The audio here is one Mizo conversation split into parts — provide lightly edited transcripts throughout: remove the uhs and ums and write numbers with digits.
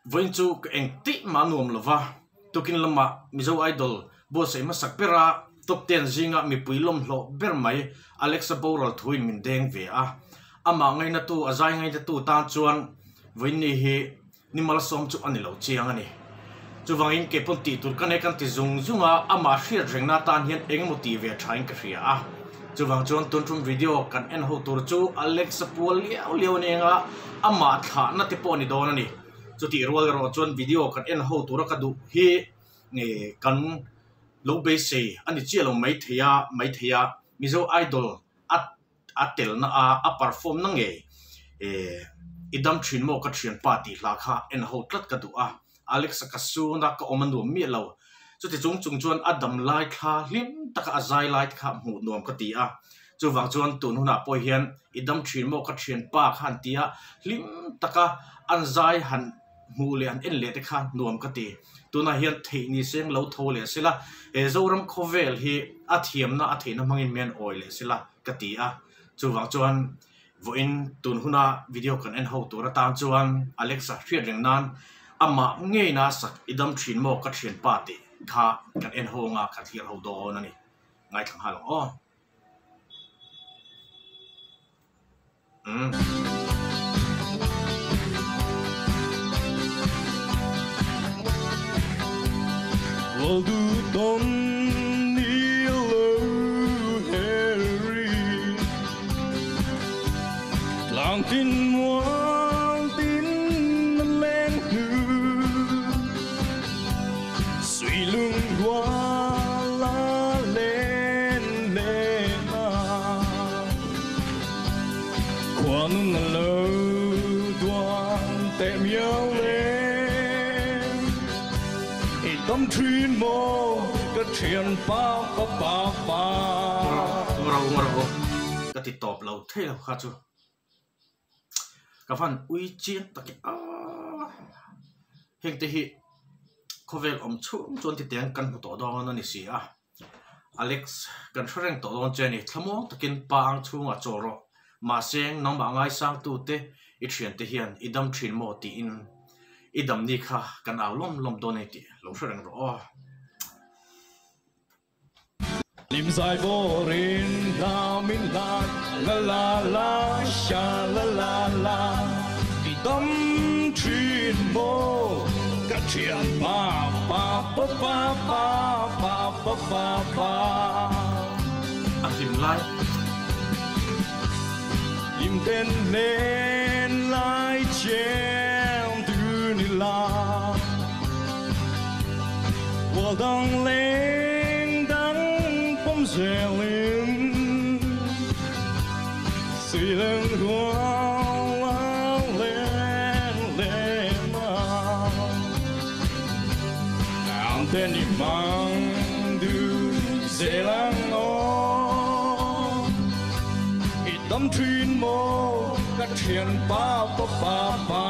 Vawiin chu ka eng tih mah nuam lo va, tukin lamah Mizo Idol buatsaih hmasak bera top ten zinga mipui lawmhlawh ber mai Alexa boral thuin min deng ve a. Amah ngainatu, a zai ngainatu tan chuan vawiin ni hi ni malsawm chu a ni lo chiang a ni. Chuvangin kei pawn tih tur ka nei kan ti zung zung a, amah hriat rengna atan hian eng emaw tih ve thain ka hria a. Chuvang chuan tun tum video kan en ho tur chu Alex a pual liau liau a ni eng a, amah thlahna te pawh a ni dawn a ni. Chutih rual erawh chuan video kan en ho tura ka duh hi kan lo beisei a ni chiah lo maithei a, maithei a Mizo Idol a a telna a, a perform na ngei eh i dam thin maw ka thianpa tih hla kha en ho tlat ka duh a, Alex-a ka sun a ka awm a nuam miah lo, chuti chung chung chuan a dam lai thla hlim taka a zai lai te kha hmuh nuam ka ti a, chuvang chuan tun hunah pawh hian i dam thin maw ka thianpa kha an ti a, hlim taka an zai han hmuh leh an en leh te kha nuam ka ti, tunah hian theih ni seng lo tho leh sela, he Zoram khawvel hi a thiamna a theihna hmangin mian awi leh sela ka ti a, chuvang chuan vawiin tun huna video kan en ho tur atan chuan Alexa hriat reng nan amah ngeina sak i dam thin maw ka thianpa tih kha kan en ho anga kan thlir ho dawn a ni, ngaithla nghal ang aw. Ka ti tawp lo thei lo kha chu ka van ui chiang tak e aaa heng te hi khawvel awm chhung chuan ti teng kan hmu tawh dawn a ni si a. Alex, kan hre reng tawh dawn che a ni. Thlamuang takin pa ang chhungah chawl rawh. Mahse, nangmah ngaisangtute i thiante hian i dam thin maw tiin i damni kha kan au lawm lawm dawn a ni tih lo hre reng rawh aw. Limzai bawrin hla min hlan la la la sha la la la i dam thin maw ka thian pa pa pa pa pa pa pa pa pa. A hlim lai. Lim ten len lai cheng tu ni la. Wal dang leng dang pawm zelin Suy lung rual a len len a Ang ten i mang du zel ang aw I dam thin maw ka thian pa pa pa pa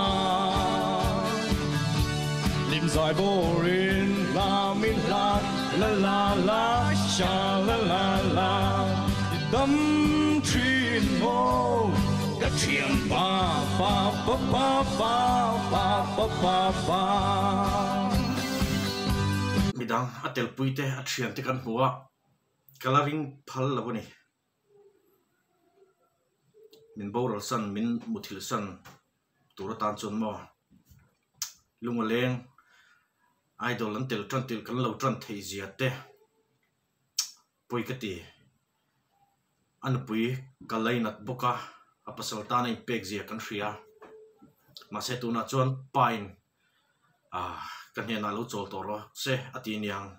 Lim zai bawrin hla min hlat la la la sha la la la I dam thin maw ka thian pa pa pa pa pa pa pa pa pa. Midang a telpui te a thian te kan hmu a, ka la ring phal lo a ni. Min boral san, min muthilh san tur atan chuan maw lunga leng idol an tel tan tirh kan lo tan theih zia te pawi ka ti. A nupui ka lainat bawk a, a pasal tana inpek zia kan hria. Mahse tunah chuan pa in ah ka hnenah lo chawl tawh rawh se a ti aniang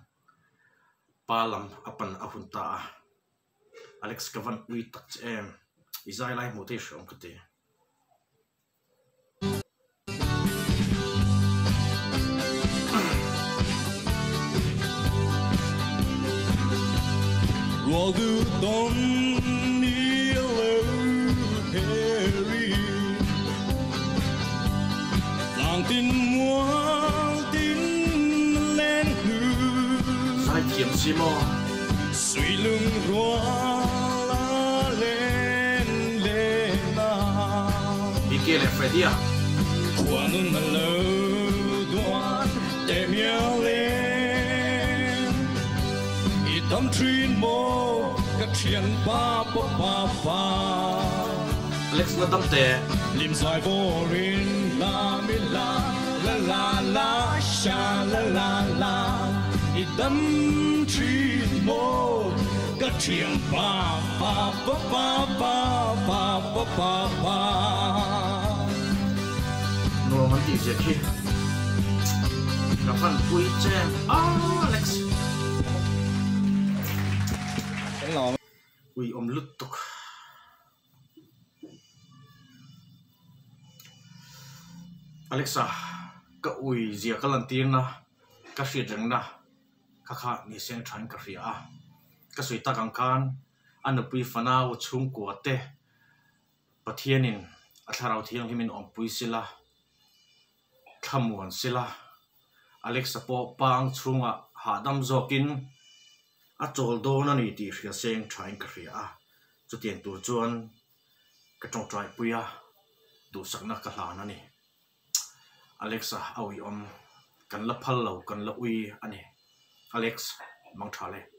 pa lam a pan a hun ta a. Alex ka van ui tak che em i zai lai hmuh te i hreawm ka ti. Rual duh tawn ni lo Harry Tlang tin mual tin len hnu Zaithiam si maw? Sui lung rual a len len a. BK leh Freddy-a. Khua nun a lo teh mial e. I dam thin maw ka thian pa pa pa pa. Alex la dam teh. Lim zai vawrin la mi la la la la sha la la la I dam thin maw ka thian pa pa pa pa pa pa pa pa pa. Nuam an tih zia khi ka van pui che Alex. Ui awm lutuk. Alexa ka ui zia ka lantirna ka hriat rengna kha kha ni seng thain ka hria a, ka sawi tak ang khan a nupui fanau chhungkua te Pathianin a thlarau thianghlimin awmpui sila, thlamuan sila, Alexa pawh pang chhungah hahdam zawkin a chawl dawn a ni tih hria seng thain ka hria a, chutiang tur chuan ka tawngtaipui a, duhsakna ka hlan a ni. Alexa a uiawm, kan la phal lo, kan la ui a ni. Alex, mang tha le.